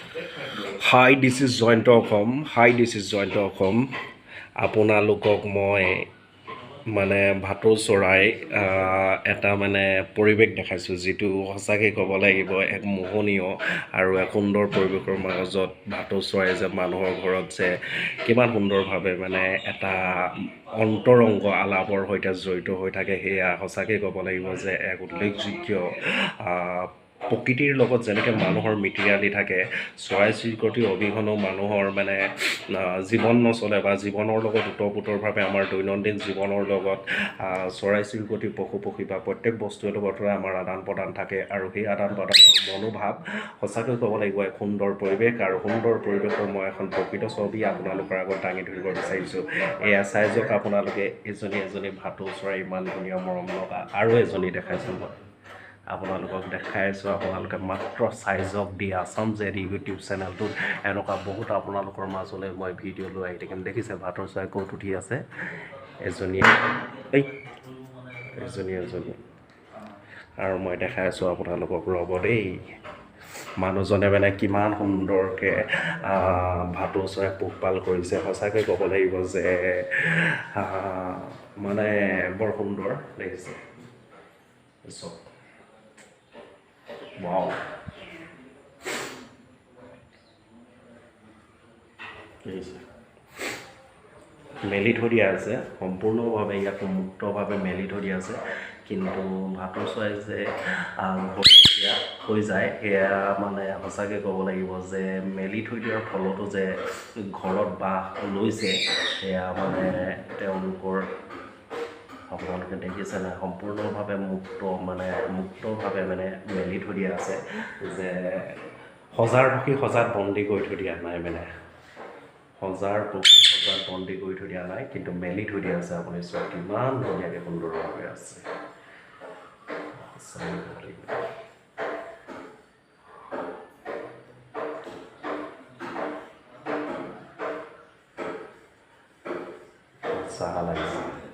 Hi, this is Jayanta Assam. Hi, this is Jayanta Assam. আপোনালোকক মই মানে ভাটৌ চৰাই এটা মানে পৰিৱেশ দেখাইছোঁ, যিটো সঁচাকৈ ক'ব লাগিব এক মোহনীয় আৰু এক সুন্দৰ পৰিৱেশৰ মাজত ভাটৌ চৰাই যে মানুহৰ ঘৰত যে কিমান সুন্দৰভাৱে মানে এটা অন্তৰংগ আলাপৰ সৈতে জড়িত হৈ থাকে, সেয়া সঁচাকৈ ক'ব লাগিব যে এক উল্লেখযোগ্য। প্ৰকৃতিৰ লগত যেনেকৈ মানুহৰ মিতিৰালি থাকে, চৰাই চিৰিকটিৰ অবিহনেও মানুহৰ মানে জীৱন নচলে বা জীৱনৰ লগত ওতঃপ্ৰোতভাৱে আমাৰ দৈনন্দিন জীৱনৰ লগত চৰাই চিৰিকটি, পশু পক্ষী বা প্ৰত্যেক বস্তুৰ লগতে আমাৰ আদান প্ৰদান থাকে। আৰু সেই আদান প্ৰদানৰ মনোভাৱ সঁচাকৈ ক'ব লাগিব এক সুন্দৰ পৰিৱেশ। আৰু সুন্দৰ পৰিৱেশৰ মই এখন প্ৰকৃত ছবি আপোনালোকৰ আগত দাঙি ধৰিব বিচাৰিছোঁ। এয়া চাই যাওক আপোনালোকে, এজনী এজনী ভাটৌ চৰাই, ইমান ধুনীয়া মৰম লগা। আৰু এজনী দেখাইছোঁ মই আপোনালোকক, দেখাই আছোঁ, আপোনালোকে মাত্ৰ চাই যাওক। দি আছাম জেড ইউটিউব চেনেলটোত এনেকুৱা বহুত আপোনালোকৰ মাজলৈ মই ভিডিঅ' লৈ আহি থাকিম। দেখিছে ভাটৌ চৰাই ক'ত উঠি আছে এজনীয়ে, এই এজনী এজনী। আৰু মই দেখাই আছোঁ আপোনালোকক, ৰ'ব দেই। মানুহজনে মানে কিমান সুন্দৰকৈ ভাটৌ চৰাই পোহপাল কৰিছে। সঁচাকৈ ক'ব লাগিব যে মানে বৰ সুন্দৰ দেখিছে চব। ৱাও, দেখিছে, মেলি থৈ দিয়া আছে সম্পূৰ্ণভাৱে, ইয়াক মুক্তভাৱে মেলি থৈ দিয়া আছে। কিন্তু ভাটৌ চৰাই যে ঘৰচীয়া হৈ যায়, সেয়া মানে সঁচাকৈ ক'ব লাগিব যে মেলি থৈ দিয়াৰ ফলতো যে ঘৰত বাস লৈছে, সেয়া মানে তেওঁলোকৰ আপোনালোকে দেখিছেনে সম্পূৰ্ণভাৱে মুক্ত, মানে মুক্তভাৱে মানে মেলি থৈ দিয়া আছে, যে সজাৰ পক্ষী সজাত বন্দী কৰি থৈ দিয়া নাই, মানে সজাৰ পক্ষী সজাত বন্দী কৰি থৈ দিয়া নাই, কিন্তু মেলি থৈ দিয়া আছে। আপুনি চাওক কিমান ধুনীয়াকৈ সুন্দৰভাৱে আছে। সঁচাকৈ ক'ব লাগিব, সঁচা লাগিছে।